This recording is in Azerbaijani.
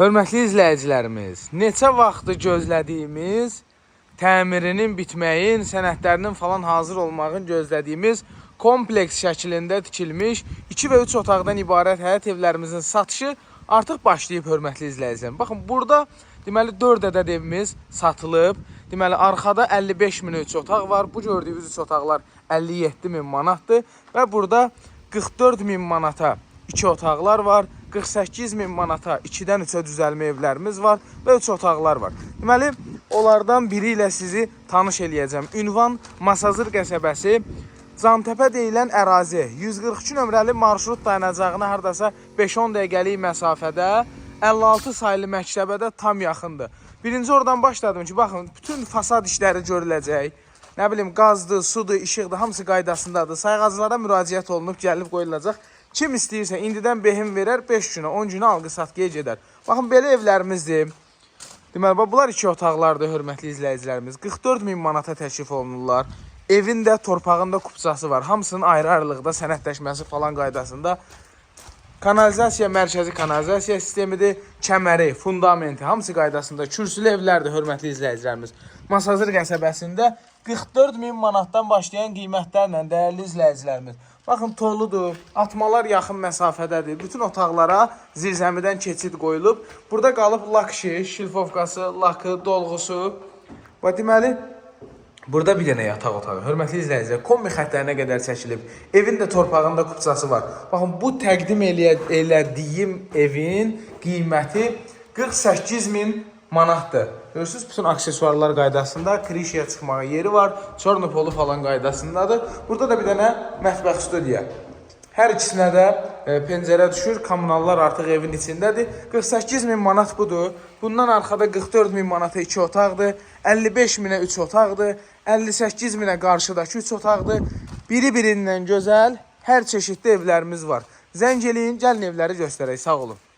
Hörmətli izləyicilərimiz, neçə vaxtı gözlədiyimiz təmirinin bitməyin, sənədlərinin falan hazır olmağın gözlədiyimiz kompleks şəklində tikilmiş 2 və 3 otaqdan ibarət həyət evlərimizin satışı artıq başlayıb, hörmətli izləyicilər. Baxın, burada deməli 4 ədəd evimiz satılıb. Deməli arxada 55 minə 3 otaq var. Bu gördüyünüz 3 otaqlar 57 min manatdır və burada 44 min manata 2 otaqlar var. 48 min manata 2-dən 3-ə düzəlmə evlərimiz var və 3 otaqlar var. Deməli, onlardan biri ilə sizi tanış eləyəcəm. Ünvan Masazır qəsəbəsi, Cantəpə deyilən ərazi. 142 nömrəli marşrut dayanacağına hardasa 5-10 dəqiqəlik məsafədə, 56 saylı məktəbə də tam yaxındır. Birinci oradan başladım ki, baxın, bütün fasad işləri görüləcək. Nə bilim, qazdır, sudur, işıqdır, hamısı qaydasındadır. Sayğacılara müraciət olunub, gəlib qoyulacaq. Kim istəyirsə indidən behim verər, 5 günə, 10 günə alqı-satqıya gedər. Baxın, belə evlərimizdir. Deməli, bax, bunlar iki otaqlardır, hörmətli izləyicilərimiz. 44 min manata təklif olunurlar. Evin də, torpağın da kupçası var. Hamısının ayrı-ayrılıqda sənədləşməsi falan qaydasında. Kanalizasiya, mərkəzi kanalizasiya sistemidir, kəməri, fundamenti, hamısı qaydasında. Kürsülü evlərdir, hörmətli izləyicilərimiz. Masazır qəsəbəsində 44 min manatdan başlayan qiymətlərlə, dəyərli izləyicilərimiz. Baxın, toludur, atmalar yaxın məsafədədir. Bütün otaqlara zirzəmidən keçid qoyulub. Burada qalıb lak işi, şilfovkası, lakı, dolğusu. Və deməli, burada bir dənə yataq otağı. Hörmətli izləyicilər, kombi xəttlərinə qədər çəkilib. Evin də torpağında kupçası var. Baxın, bu təqdim elədiyim evin qiyməti 48 min manatdır. Görürsünüz, bütün aksesuarlar qaydasında, krişaya çıxmağa yeri var, çornopolu falan qaydasındadır. Burada da bir dənə mətbəx studiya. Hər ikisinə də pəncərə düşür, kommunallar artıq evin içindədir. 48 min manat budur. Bundan arxada 44 min manata 2 otaqdır, 55 minə 3 otaqdır, 58 minə qarşıdakı 3 otaqdır. Biri-birindən gözəl, hər çeşiddə evlərimiz var. Zəng eləyin, gəlin evləri göstərək. Sağ olun.